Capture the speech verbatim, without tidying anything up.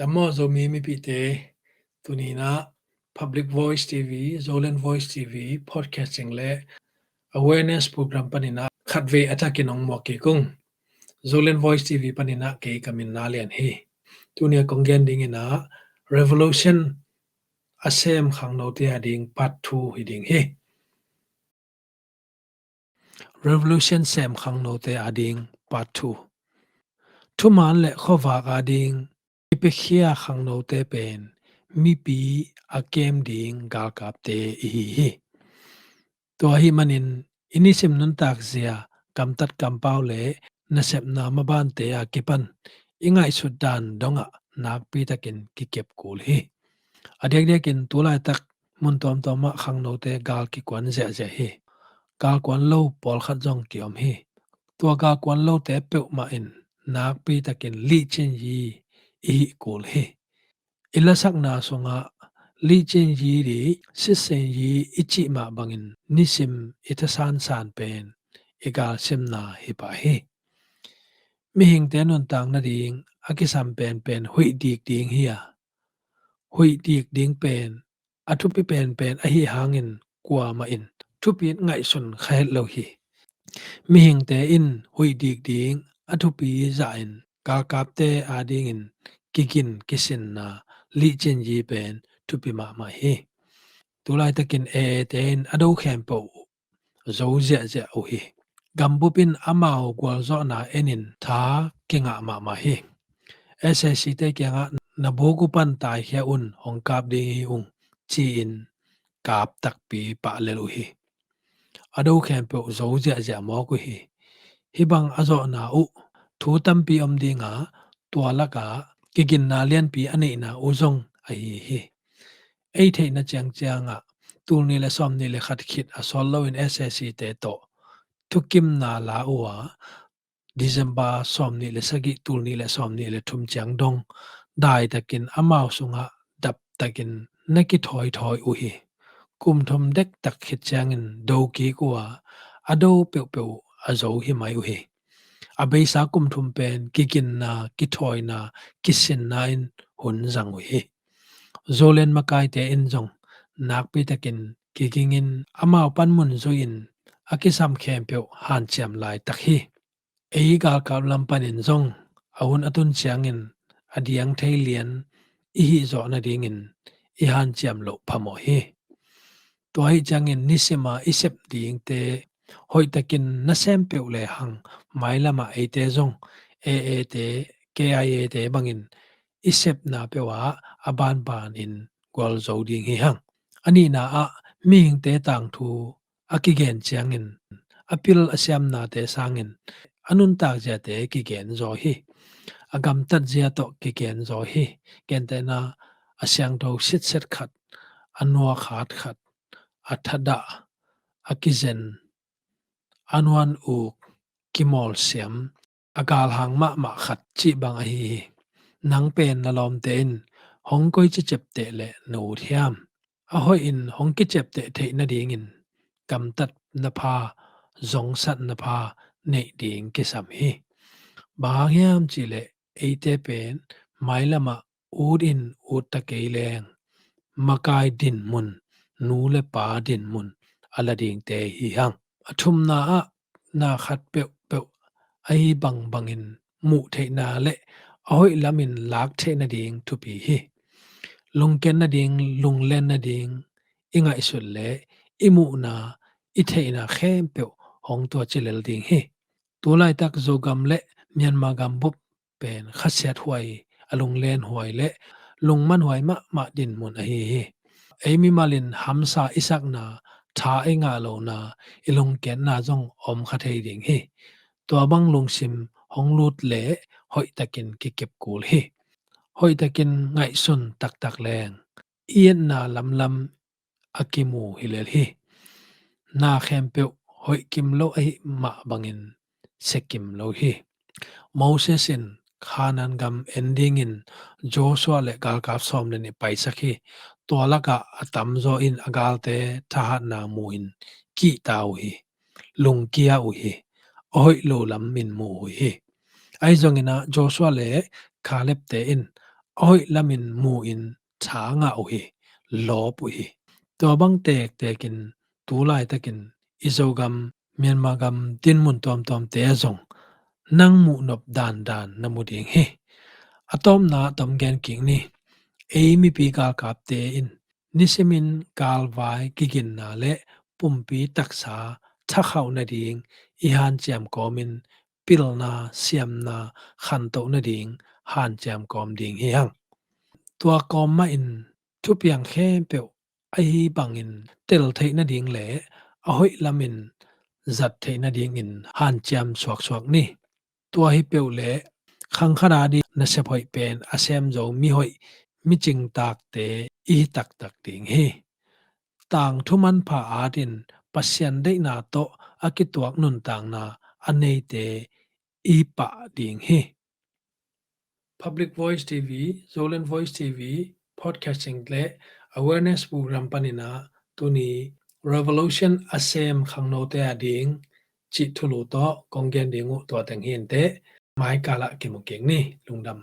Dam maw Zomi mipite, tuni-in ah Public Voice T V, Zoland Voice T V, podcasting le awareness program panin ah khatvei a thakin hong muak kik ung. Zoland Voice T V panin ah kei ka min Na Lian hi. Tuni a kong gen dingin ah revolution a sem khangnote a ding part two hi ding hi. Revolution sem khangnote a ding part two. Thuman le khuavak a ding i piakhia khangnote pen mipi a kem ding galkapte i hi hi. Tua ahih manin i nisim nuntak zia, gamtat kampau le nasepna mabante a kipan i ngaihsut dan dongah nakpi takin kikep kul hi. A diakdiakin tu laitak mun tuamtuam ah khangnote gal kikuan ziahziah hi. Galkuan lo pawlkhat zong kiom hi. Tua galkuan lote peuhmah in nakpi takin lihcin yi i hih kul hi. I lasakna sungah lihcin yi le sitsen yi i cih mah bangin nisim i thasansan pen i galsimna hi pah hi. Mihingte nuntak nading a kisam penpen huih dik ding hi a, huih dik ding pen a thupi penpen ahi hangin kuamah in thupi ngaihsun kha het lo hi. Mihingte in huih dik ding a thupi zahin galkapte a dingin kigin kisinna lihcin yi pen thupi mahmah hi. Tu laitakin A A te in a do khempeuh zo ziahziah uh hi. Gambup in amau gualzawhna enin tha kingah mahmah hi. S A C te kiangah na buk uh pan taikhia un, hong kap ding hi ung, ci-in kap takpi pah lel uh hi. A do khempeuh zo ziahziah mawk uh hi. Hih bang a zawhna uh thu tampi om dinga, tua lakah kiginna lianpi a neihna uh zong ahi hi. Ei theihna ciangciangah tulnih le sawmnih le khat khit a sawt loin S A C te tawh thukimna la uh a, December sawmnih le sagih, tulnih le sawmnih le thum ciang dong daitakin amau sungah daptakin na kithawithawi uh hi. Kum thum dektak khit ciangin do kik uh a, a do peuhpeuh a zo hi mai uh hi. A beisa kum thum pen kiginna, kithawina, kisinna in hun zang uh hi. Zoland makaite in zong nakpi takin kigingin amau panmun zui-in a kisam khempeuh hanciam laitak hi. Ei galkap lam panin zong a hun a tun ciangin a diang thei lian i hih zawh nadingin i hanciam loh phamawh hi. Tua ahih ciangin nisima i sep dingte hoihtakin nasem peuh lehang, mailamah eite zong A A te, K I A te bangin i sepna peuh ah a banbanin gualzo ding hi hang. A nihna ah mihingte tangthu a kigen ciangin a pil a siamnate sangin a nuntak ziate kigen zaw hi. A gamtat zia tawh kigen zaw hi. Gentehna, a siangtho sitset khat, a nuak hat khat, a thadah, a kizen, a nuan uk, kimawlsiam, a galhang mahmah khat cih bang ahi hi. Nang pen na lawmte in hong koici ciapteh leh na ut hiam? A hoihin hong kiciapteh theih nadingin gamtatna pha, zongsatna pha neih ding kisam hi. Bang hang hiam cihleh eite pen mailamah ut in ut ta kei leng makai dinmun, nu le pa dinmun a la dingte hi hang. A thumna ah na khat peuhpeuh ahi bangbangin muh theihna le a hoih lamin lak theih nading thupi hi. Lungken nading, lunglen nading i ngaihsut le i muhna, i theihna khempeuh hong tuaci lel ding hi. Tu laitak Zogam le Myanmar gambup pen khasiat huai, a lunglen huai le lungman huai mahmah dinmun ahi hi. Ei mimal in hamsa i sakna, tha i ngah lohna, i lungkiatna zong om kha thei ding hi. Tua bang lungsim hong lut leh hoihtakin kikep kul hi. Hoihtakin ngaihsun taktak leng i etna lamlam a kimu hi lel hi. Na khempeuh hoih kim lo ahi mah bangin sia kim lo hi. Moses in Kanaan gam en dingin Joshua le galkap sawm le nih paisak hi. Tua lakah a tamzaw in a galte thahatna mu-in kihta uh hi. Lungkia uh hi. A hoih lo lamin mu uh hi. Ahi zongin ah Joshua le Caleb te in a hoih lamin mu-in tha ngah uh hi, lawp uh hi. Tua bang tektekin tu laitakin i Zogam, Myanmar gam dinmun tuamtuamte ah zong nang muhnop dandan na mu ding hi. A tawpna ah tom gen kik ni. Ei mipi galkapte in nisimin galvai kiginna le pumpi taksa thakhauh nading i hanciam kawmin pilna, siamna khantoh nading hanciam kawm ding hi hang. Tua kawm mahin thupiang khempeuh ahi bangin tel theih nading le a hoih lamin zat theih nadingin hanciam suaksuak ni. Tua hi peuh le khangkhat a ding nasep hoih pen a sem zo mihoih, micingtakte i hi taktak ding hi. Tangthu manpha atin Pasian deihna tawh a kituak nuntakna a neite i hi pah ding hi. Public Voice T V, Zoland Voice T V, podcasting le awareness program panin ah tuni Revolution a sem khangnote a ding cih thulu tawh kong gen ding uh tua teng hi inteh. Maikal ah kimu kik ni. Lungdam.